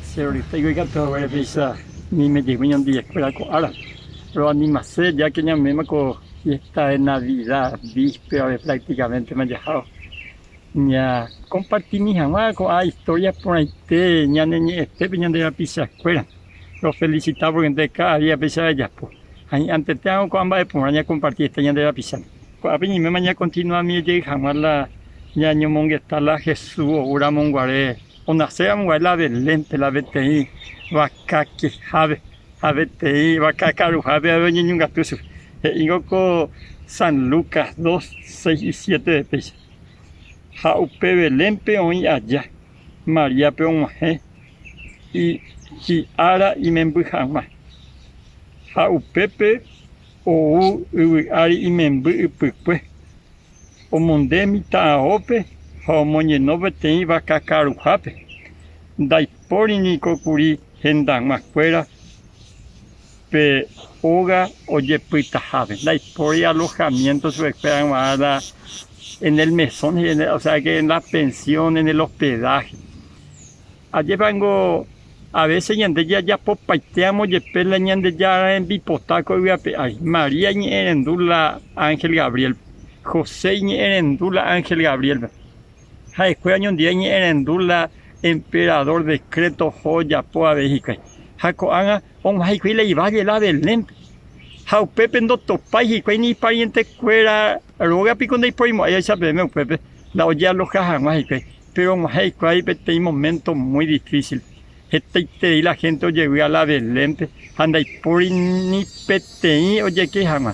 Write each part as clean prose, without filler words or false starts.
Che rorytéiko ikatu haguére péicha ñaime jey ñandivekuéra ko ára. Roanimase ya que ñame'ẽma ko fiesta de Navidad vísperape prácticamente-ma jahávo. Ñakompartimi hag̃ua ko'ã historia porãite ñane ñe'ẽtépe ñande rapichakuéra. Rofelicita porque nde cada día péicha rejapo. Ha hi'ãntete hag̃ua ko'ã mba'e porã ñakompartiete ñande rapichápe. Ko'ápe ñaiméma ñakontinuami jey hag̃ua la ñañomongeta la Jesús oúramo guare, onaséramo guare la Belénpe, la peteĩ vaka kehápe ha peteĩ vaka karuhápe ave oñeñongatu chupe. He'íngo ko San Lucas 2, 6 y 7 péicha. Ha upe Belénpe oĩ aja, Maríape og̃uahẽ hi'ára imemby hag̃ua. Ha upépe ou yvy ári imemby ypykue, omonde mitã aópe ha omoñeno peteĩ vaka karuhápe. Ndaipóri niko kuri hendag̃ua kuéra pe óga ojepytahápe, ndaipóri alojamiento chupekuéra g̃uarã la en el mesón, o sea que en la pensión, en el hospedaje. Ajépango a veces ñande jajapopaitéramo jepe la Ñandejára rembipota ko yvy ape ári. María iñe'ẽrendu la ánhel Gabriélpe, José iñe'ẽrendu la ánhel Gabriélpe. Ha'ekuéra oñondive iñe'ẽrendu la emperadór dekréto oho ojapo avei hikuái. Ha ko'ág̃a og̃uahẽ hikuái la iválle la Belénpe. Ha upépe ndotopái hikuái ni iparientekuéra róga piko ndaiporimo'ãi ahecha peẽme upépe la ojealoha hag̃ua hikuái. Péro og̃uahẽ hikuái peteĩ moménto muy difísil. Hetaiterei la hénte ojeguia la Belénpe ha ndaipóri ni peteĩ ojeke hag̃ua.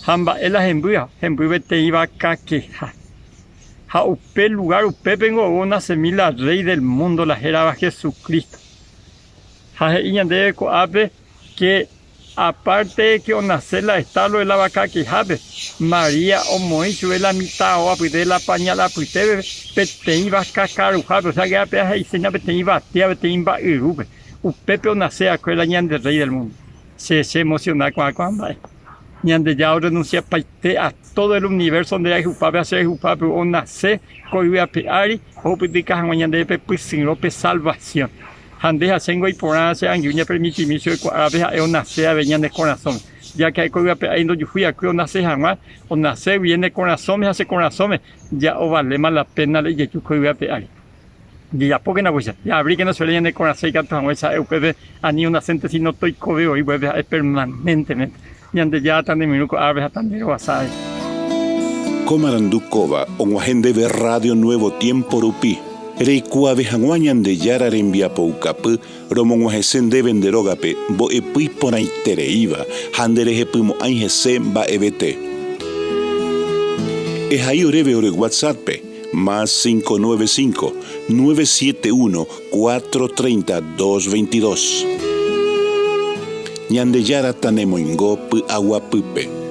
Ha mba'e la hembýva? Hemby peteĩ vaka keha. Ha upe lugár upépengo ou onasemi la Rréi del múndo la hérava Jesucristo. Ha he'i ñandéve ko'ápe ke apárte de ke onase la estáblo de la vaka kehápe, María omoĩ chupe la mitã ao apytépe, la pañál apytépe peteĩ vaka karuhápe, osea ke péva he'ise hína peteĩ batea, peteĩ mba'yrúpe. Upépe onase va'ekue la ñande Rréi del múndo. Che cheemosiona ko'ã ko'ã mba'e. Ñandejára orrenunsiapaite a tódo el univérso nde rayhupápe ha che rayhupápe onase ko yvy ape ári ohupytyka hag̃ua ñandéve pe pysyrõ, pe salvasión. Ha nde ha chéngo iporã che angirũ ñapermitimi chupe ko árape ha'e onase avei ñane korasõme. Ya ke ha'e ko yvy ape ári ndojuhúi va'ekue onase hag̃ua, onase guive ne korasõme ha che korasõme, ja ovaléma la péna la ijeju ko yvy ape ári. Jajapókena upéicha, jaavríkena chupe ñane korasõ ikatu hag̃uáicha ha'e upépe ani onasénte síno toikove voi upépe ha'e permanentemente. Ñandejára tanemirũ ko árape ha tanderovasa avei. Ko marandu kóva og̃uahẽ ndéve Radio Nuevo Tiempo rupi, reikuaave hag̃ua Ñandejára rembiapoukapy romog̃uahẽse ndéve nde rógape mbo'epy iporãitereíva ha nderehepymo'ãi hese mba'evete. Ehai oréve ore WhatsApp-pe, más 595, 971, 430, 222. Ñandejára tanemoingo py'aguapýpe.